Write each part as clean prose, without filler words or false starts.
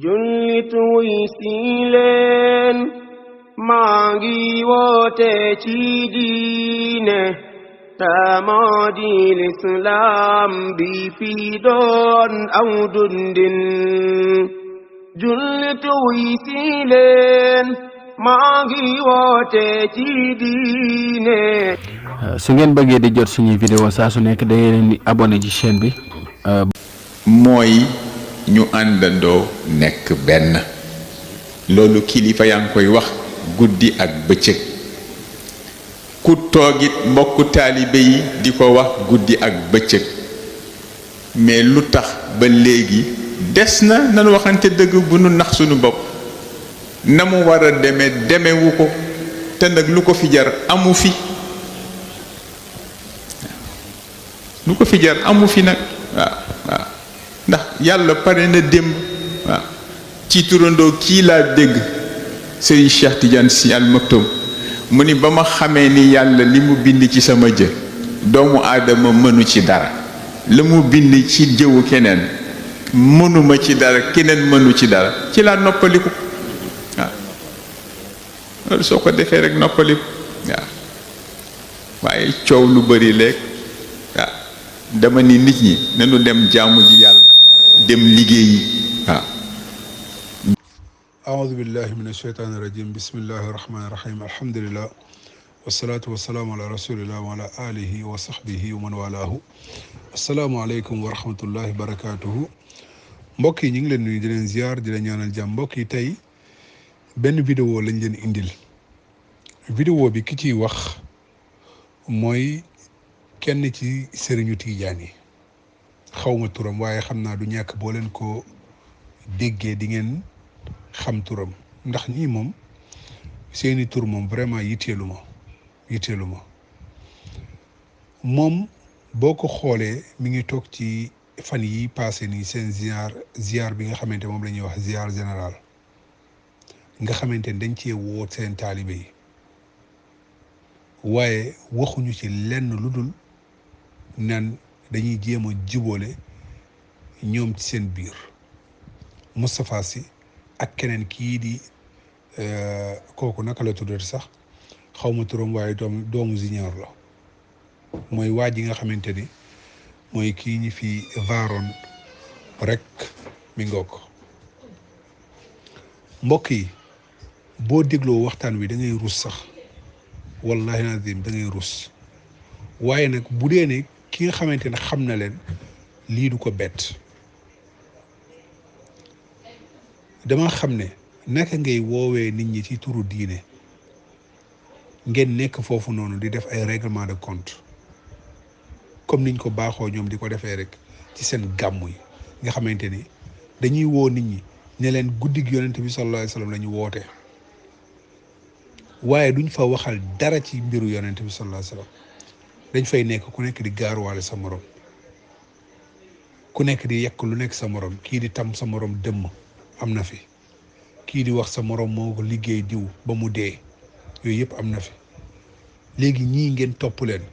jullit wuy si leen maa ngi woote ci diine moo di lislaam bi fi doon aw dundin jullit wuy si leen maa ngi woote ci diine. su ngeen bëggee di jot suñuy vidéo saa su nekk da ngeen di abonné ci chaîne bi. mooy ñu àndandoo nekk benn loolu kilifa yaa ngi koy wax guddi ak bëccëg ku toogit mbokku taalibe yi di ko wax guddi ak bëccëg mais lu tax ba léegi des na nanu waxante dëgg bu nu nax suñu bopp na mu war a demewu ko te nag lu ko fi jar amu fi lu ko fi jar amu fi nag waaw ndax yàlla pare na démb waaw ci turandoo kii laa dégg Serigne Cheikh Tidiane Sy Al Maktoum mu ni ba ma xamee ni yàlla li mu bind ci sama jë doomu aadama mënu ci dara la mu bind ci jëwu keneen mënuma ci dara keneen mënu ci dara ci laa noppaliku waaw loolu soo ko defee rek noppaliku waaw waaye coow lu bari léeg waaw dama ni nit ñi nañu dem jaamu ji yàlla dem liggéeyi waaw. aoudu billahi min asheytaani irajim bismillahi irrahmani irrahim alhamdulilah wasalaatu wasalaamu ala rasulillah wa ala alihi wa sahbihi wa man walaahu asalaamualeykum wa rahmatullahi wa barakatuhu mbokk yi ñu ngi leen nuyu di leen ziar di leen ñaanal jàmm mbokk yi tey benn vidéo lañ leen indil vidéo bi ki ciy wax mooy kenn ci sëriñu tiijaan yi xawma turam waaye xam naa du ñàkk boo leen ko déggee di ngeen xam turam ndax ñii moom seeni tur moom vraiment yitteelu ma moom boo ko xoolee mi ngi toog ci fan yi passé nii seen ziar bi nga xamante moom la ñuy wax ziar général nga xamante ni dañ cee woot seen taalibe yi waaye waxuñu ci lenn lu dul nan dañuy jéem a jubóole ñoom ci seen biir Moustapha Sy ak keneen kii di kooku naka la tuddati sax xawma turam waaye doomu Junior la mooy waa ji nga xamante ni mooy kii ñi fi vaaroon rek mi ngoog mbokk yi boo dégloo waxtaan wi da ngay rus sax wallahi nazim da ngay rus waaye nag bu dee ne ki nga xamante ne xam na leen lii du ko bett dama xam ne naka ngay woowee nit ñi ci turu diine ngeen nekk foofu noonu di def ay règlement de compte comme niñ ko baaxoo ñoom di ko defee rek ci seen gàmmu yi nga xamante ni dañuy woo nit ñi ne leen guddig yonent bi sallallahu alayhi wasallam la ñu woote waaye duñ fa waxal dara ci mbiru yonent bi sallallahu alayhi wasallam dañ fay nekk ku nekk di gaaruwaale sa morom ku nekk di yekk lu nekk sa morom kii di tam sa morom dëmm am na fi kii di wax sa morom moo ko liggéey diw ba mu dee yooyu yëpp am na fi léegi ñii ngeen topp leen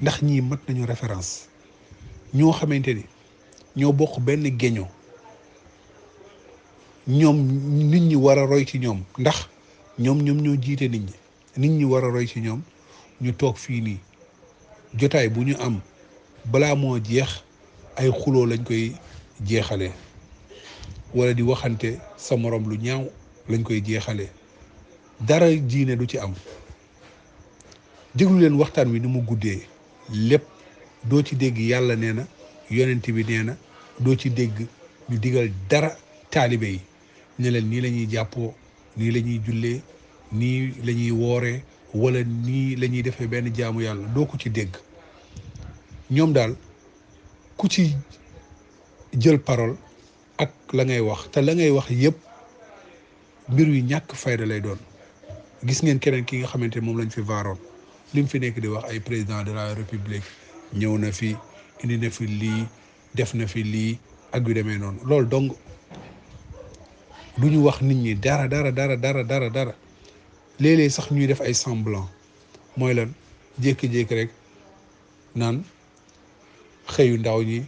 ndax ñii mat nañu référence ñoo xamante ni ñoo bokk benn geño ñoom nit ñi war a roy ci ñoom ndax ñoom ñoo jiite nit ñi war a roy ci ñoom ñu toog fii nii jotaay bu ñu am balaa moo jeex ay xuloo lañ koy jeexalee wala di waxante sa morom lu ñaaw lañ koy jeexalee dara diine du ci am déglu leen waxtaan wi ni mu guddee lépp doo ci dégg yàlla nee na yonent bi nee na doo ci dégg ñu digal dara taalibe yi ne leen nii la ñuy jàppoo nii la ñuy jullee nii la ñuy wooree wala nii la ñuy defee benn jaamu yàlla doo ko ci dégg ñoom daal ku ci jël parole ak la ngay wax te la ngay wax yëpp mbir yu ñàkk fayda lay doon gis ngeen keneen ki nga xamante ne moom lañ fi vaaroon li mu fi nekk di wax ay président de la république ñëw na fi indi na fi lii def na fi lii ak yu demee noonu loolu donc du ñu wax nit ñi dara léeg-léeg sax ñuy def ay semblant mooy lan jékki-jékki rek naan xëyu ndaw ñi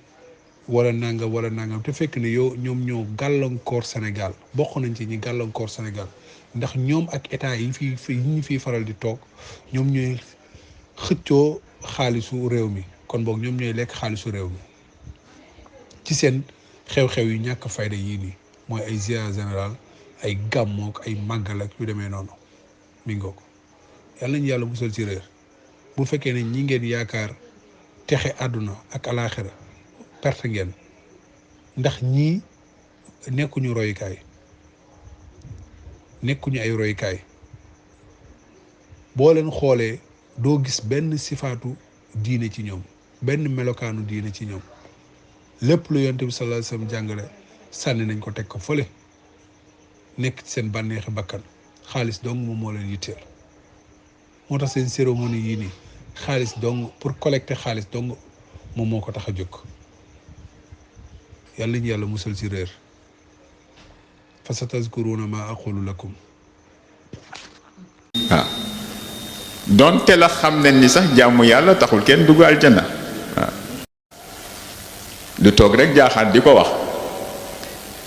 wala nangam te fekk ne yow ñoom ñoo gàllankoor Sénégal bokk nañ ci ñi gàllankoor Sénégal ndax ñoom ak état yi ñu fiy faral di toog ñoom ñooy xëccoo xaalisu réew mi kon boog ñoom ñooy lekk xaalisu réew mi ci seen xew-xew yu ñàkk fayda yii nii mooy ay ziar général ay gàmmook ay màggal ak yu demee noonu mi ngoo ko yàlla nañu yàlla musal ci réer bu fekkee ne ñi ngeen yaakaar texe àdduna ak alaaxira perte ngeen ndax ñii nekkuñu royukaay nekkuñu ay royukaay boo leen xoolee doo gis benn sifaatu diine ci ñoom benn melokaanu diine ci ñoom lépp lu yonent bi sallallahu alayhi wasallam jàngale sànni nañ ko teg ko fële nekk ci seen bànneexi bakkan xaalis dong moom moo leen yitteel moo tax seen cérémonie yii nii xaalis dong pour collecter xaalis dong moom moo ko tax a jóg yàlla ñu yàlla musal ci réer fa satazkuruna ma aqulu lakum waaw donte la xam nañ ni sax jaamu yàlla taxul kenn dugg aljana waaw du toog rek jaaxaat di ko wax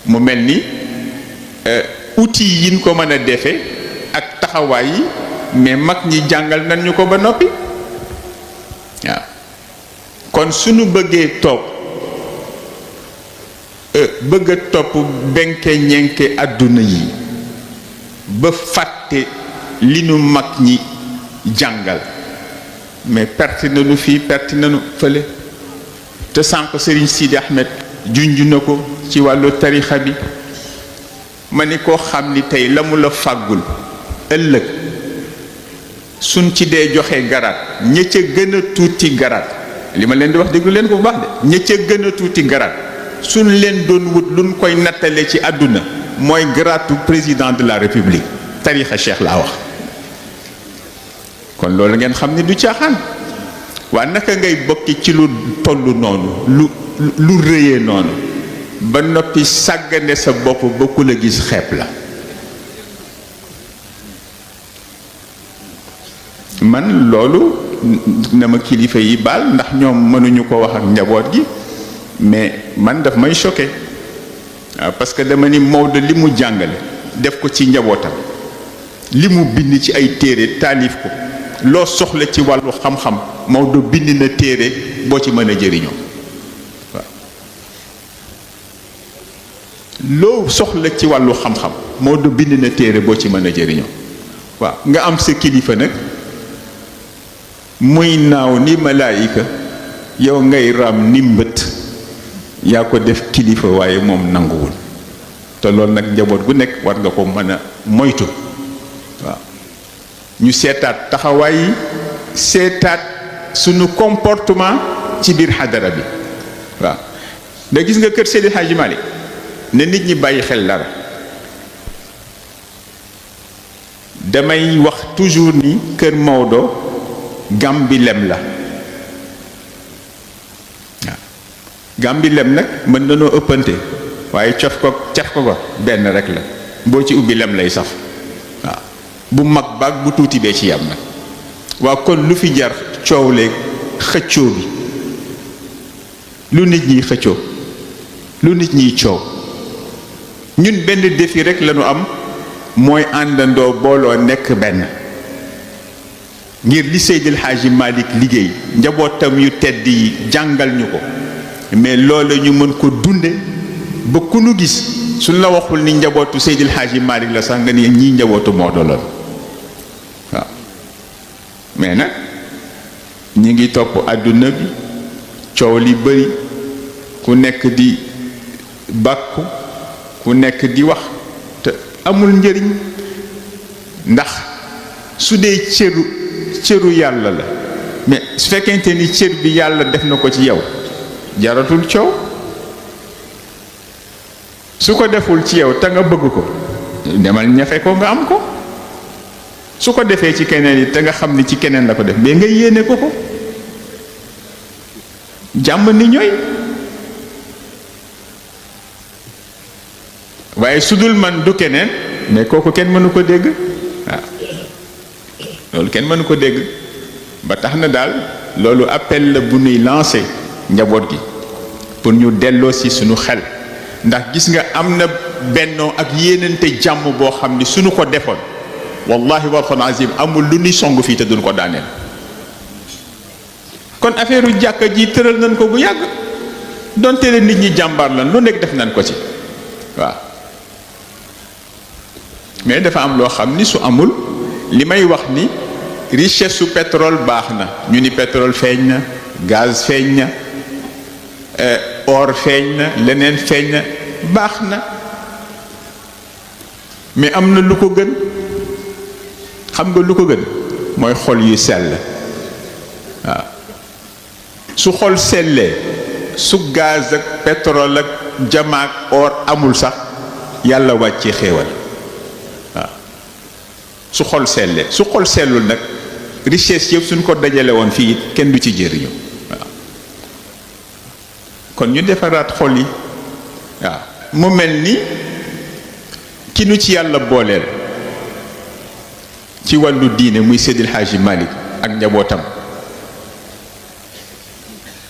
mu mel ni outils yi ñu ko mën a defee ak taxawaay yi mais mag ñi jàngal nañ ñu ko ba noppi waaw kon suñu bëggee toog bëgg a topp benke ñenke àdduna yi ba fàtte li nu mag ñi jàngal mais perte nañu fii perte nañu fële te sànq Serigne Sidi Ahmed junj na ko ci wàllu tarixa bi ma ni koo xam ni tey la mu la fàggul ëllëg suñ ci dee joxe garaat ña ca gën a tuuti garaat li ma leen di wax déglu leen ko bu baax de ña ca gën a tuuti garaat suñ leen doon wut luñ koy nattale ci àdduna mooy garaatu président de la république tarixa cheikh laa wax kon loolu ngeen xam ni du caaxaan waa naka ngay bokki ci lu tollu noonu lu rëyee noonu ba noppi sàggane sa bopp ba ku la gis xeeb la man loolu na ma kilifa yi baal ndax ñoom mënuñu ko wax ak njaboot gi mais man daf may choqué waaw parce que dama ni Maodo li mu jàngale def ko ci njabootam li mu bind ci ay téere taalif ko loo soxla ci wàllu xam-xam Maodo bind na téere boo ci mën a jëriñoo waaw loo soxla ci wàllu xam-xam Maodo bind na téere boo ci mën a jëriñoo waaw nga am sa kilifa nag muy naaw ni malaayika yow ngay raam ni mbët yaa ko def kilifa waaye moom nanguwul te loolu nag njaboot gu nekk war nga ko mën a moytu waaw ñu seetaat taxawaay yi seetaat sunu comportement ci biir xadara bi waaw da gis nga kër Seydi Hadji Malick ne nit ñi bàyyi xel dara damay wax toujours ni kër Maodo Gambi lem la waaw Gambi lem nag mën nanoo ëppante waaye caf ko benn rek la boo ci ubbi lem lay saf waaw bu mag baag bu tuuti bee ci yam nag waaw kon lu fi jar coow leeg xëccoo bi lu nit ñiy xëccoo lu nit ñiy coow ñun benn défi rek lañu am mooy àndandoo booloo nekk benn ngir li Seydil Hadji Malick liggéey njabootam yu tedd yi jàngal ñu ko mais loolu ñu mën ko dunde ba ku nu gis suñ la waxul ni njabootu Seydil Hadji Malick la sax nga ni ñii njabootu Maodo la waaw mais nag ñi ngi topp àdduna bi coow li bëri ku nekk di bàkku ku nekk di wax te amul njëriñ ndax su dee cëru yàlla la mais su fekkente ni cër bi yàlla def na ko ci yow jaratul coow su ko deful ci yow te nga bëgg ko demal ñafe ko nga am ko su ko defee ci keneen yi te nga xam ni ci keneen la ko def mais nga yéene ko ko jàmm ni ñooy waaye su dul man du keneen mais kooku kenn mënu ko dégg waaw loolu kenn mënu ko dégg ba tax na daal loolu appel la bu nuy lancé njaboot gi pour ñu delloo si suñu xel ndax gis nga am na bennoo ak yéenante jàmm boo xam ni suñu ko defoon wallahi walxon azim amul lu ni song fii te duñ ko daaneel kon affaire u jàkka ji tëral nañ ko bu yàgg donte le nit ñi jàmbaar lan lu nekk def nañ ko ci waaw mais dafa am loo xam ni su amul li may wax ni richesse su pétrole baax na ñu ni pétrole feeñ na gaz feeñ na or feeñ na leneen feeñ na baax na mais am na lu ko gën xam nga lu ko gën mooy xol yu sell waaw su xol sellee su gaz ak pétrole ak jamaak or amul sax yàlla wàcce xéewal waaw su xol sellee su xol sellul nag richesse yëpp suñ ko dajale woon fii it kenn du ci jëriñu waaw kon ñu defaraat xol yi waaw mu mel ni ki nu ci yàlla booleel ci wàllu diine muy Seydil Hadji Malick ak njabootam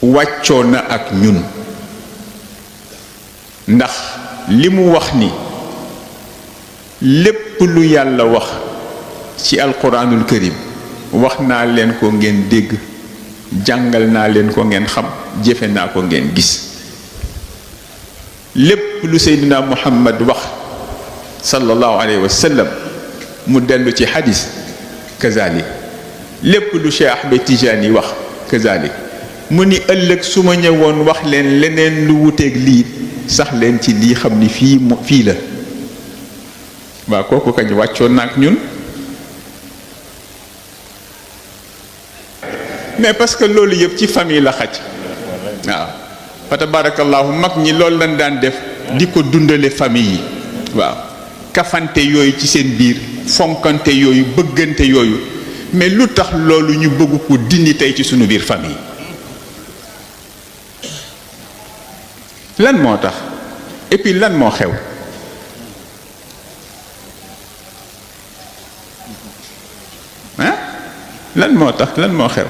wàccoo na ak ñun ndax li mu wax ni lépp lu yàlla wax ci alquranul karim wax naa leen ko ngeen dégg jàngal naa leen ko ngeen xam jëfe naa ko ngeen gis lépp lu Seydina Muhammad wax sallallahu alayhi wa sallam mu dellu ci xadis kazalik lépp lu Cheikh Ahmed Tijani wax kazalik mu ni ëllëg su ma ñëwoon wax leen leneen lu wuteeg lii sax leen ci lii xam ni fii la waaw kooku kañ wàccoon na ak ñun mais parce que loolu yëpp ci famille la xaj waaw fa tabarakallahu mag ñi loolu lañ daan def di ko dundale famille yi waaw kafante yooyu ci seen biir fonkante yooyu bëggante yooyu mais lu tax loolu ñu bëgg ko dindi tey ci sunu biir famille lan moo tax et puis lan moo xew ah lan moo tax lan moo xew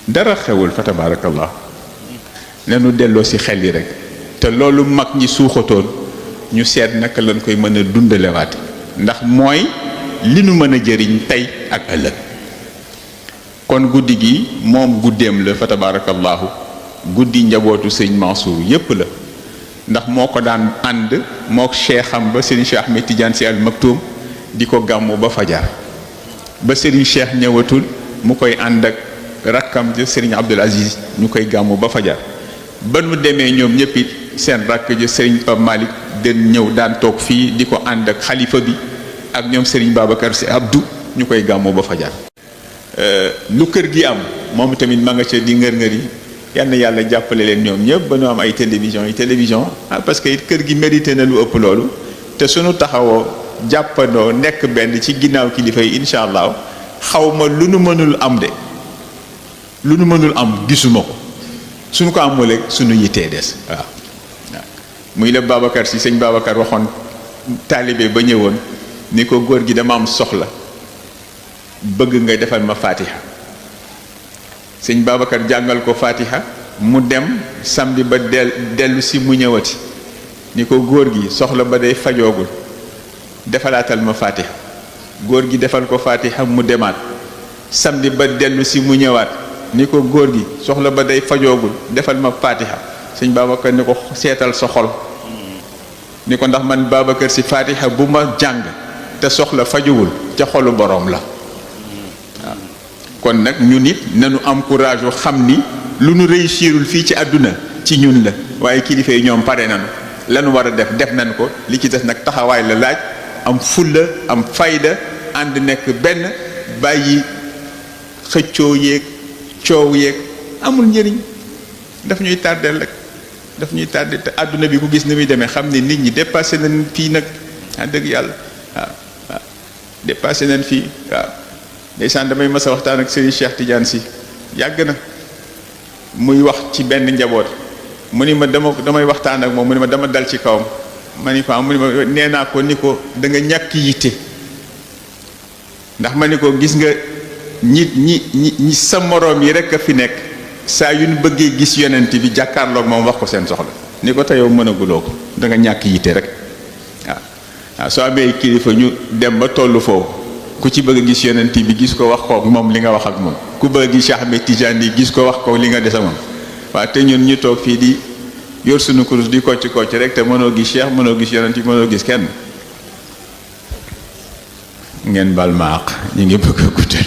dara xewul fa tabarakallah lanu delloo ci xel yi rek te loolu mag ñi suuxatoon ñu seet naka lañ koy mën a dundalewaate ndax mooy li nu mën a jëriñ tey ak ëllëg kon guddi gi moom guddeem la fa tabarakallahu guddi njabootu sëñ Mansour yépp la ndax moo ko daan ànd mook cheikham ba Serigne Cheikh Ahmed Tidiane Sy Al Maktoum di ko gàmmu ba fajar ba Serigne Cheikh ñëwatul mu koy ànd ak rakkam ja Serigne Abdoul Aziz ñu koy gàmmu ba fajar ba nu demee ñoom ñëpp it seen rakk ja Serigne Pape Malick den ñëw daan toog fii di ko ànd ak xalifa bi ak ñoom Serigne Babacar Sy Abdou ñu koy gàmmu ba fajar lu kër gi am moom tamit ma nga ca di ngër-ngër yi yal na yàlla jàppale leen ñoom ñëpp ba nu am ay télévision parce que it kër gi mérité na lu ëpp loolu te suñu taxawoo jàppandoo nekk benn ci ginnaaw kilifa yi incha allah xaw ma lu nu mënul am de lu nu mënul am gisuma ko suñu ko amul rek suñu yittee des waaw muy la Babacar si sëñ Babacar waxoon taalibe ba ñëwoon ni ko góor gi dama am soxla bëgg nga defal ma fatiha sëñ Babacar jàngal ko fatiha mu dem samedi ba dellu si mu ñëwati ni ko góor gi soxla ba day fajoogul defalaatal ma fatiha góor gi defal ko fatiha mu demaat samedi ba dellu si mu ñëwaat ni ko góor gi soxla ba day fajoogul defal ma fatiha sëñ Babacar ni ko seetal sa xol ni ko ndax man Babacar si fatiha bu ma jàng te soxla fajuwul ca xolu boroom la waaw kon nag ñu nit nañu am courage xam ni lu nu réussirul fii ci àdduna ci ñun la waaye kilifa yi ñoom pare nañu lanu war a def nañ ko li ci des nag taxawaay la laaj am fulla am fayda ànd nekk benn bàyyi xëccoo yeeg coow yeeg amul njëriñ daf ñuy tardeel rek daf ñuy tardé te àdduna bi ku gis ni muy demee xam ne nit ñi dépassé nañ fii nag ah dëgg yàlla waaw dépassé nañ fii waaw ndeysaan damay mas a waxtaan ak Serigne Cheikh Tidiane Sy yàgg na muy wax ci benn njaboot mu ni ma damay waxtaan ak moom mu ni ma dama dal ci kawam ma ni ko mu ni ma nee naa ko ni ko da nga ñàkk yitte ndax ma ni ko gis nga ñi sa moroom yi rek a fi nekk saa yu ñu bëggee gis yonent bi jàkkaarloog moom wax ko seen soxla ni ko te yow mënaguloo ko da nga ñàkk yitte rek waaw soo amee kilifa ñu dem ba tollu foofu ku ci bëgg a gis yonent bi gis ko wax ko moom li nga wax ak moom ku bëgg a gis Cheikh Ahmed Tidiane yi gis ko wax ko li nga dese moom waaw te ñun ñu toog fii di yor sunu kurus di kocc kocc rek te mënoo gis Cheikh mënoo gis yonent bi mënoo gis kenn ngeen bal ma àq ñu ngi bëgg a guddal